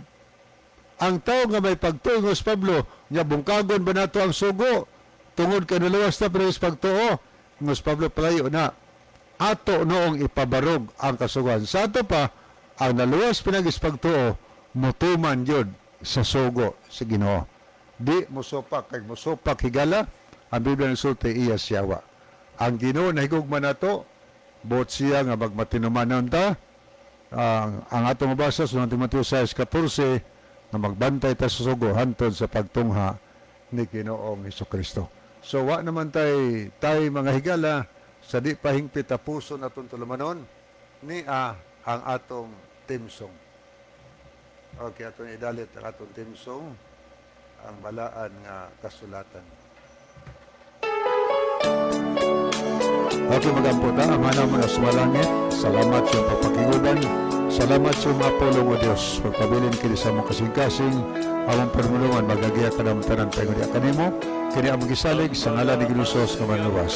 Ang tao nga may pagtuo, ingon si Pablo, nya bungkagon ba nato ang sugo tungod kay naluwas na pero pagtuo? Ingon si Pablo, palayo na. Ato noong ipabarog ang kasuguan. Sa ato pa, ang naluwas pinagis pagtuo, mutuman yun sa sugo sa Ginoo. Di musupak, kay musupak higala, ang Biblia nagsulti iya siyawa. Ang Ginoo nahigugma nato, buot siya nga magmatinumanon ta. Ang atong mabasa sa Timoteo 6:14, na magbantay ta sa sugo hantod sa pagtungha ni Ginoong Hesukristo. So wa naman tay mga higala, sa di pa hingpit a puso natong tulumanon ni ang atong team song. Okay, atong idalit ang atong team song, ang balaan nga kasulatan. Okay, magampo ta, Ama namon sa langit, salamat sa iyong pagpakiguban, salamat sa iyong mga pulong o Diyos, pagpabilin kini sa among kasing-kasing, among permulungan, magagiya ka ng tanan paingon diha kanimo, kini among gisalig sa ngalan ni Ginoo Jesus nga manuwas.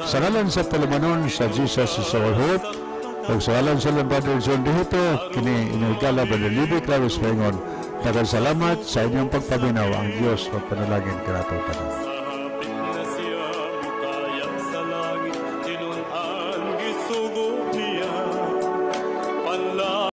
Sa ngalan sa Tulumanon sa Jesus is our hope, ug sa ngalan sa Brother John Dihito, kini inigala Brother Libby Claros paingon, daghang salamat sa inyong pagpaminaw, ang Dios magpanalangin kanato tanan.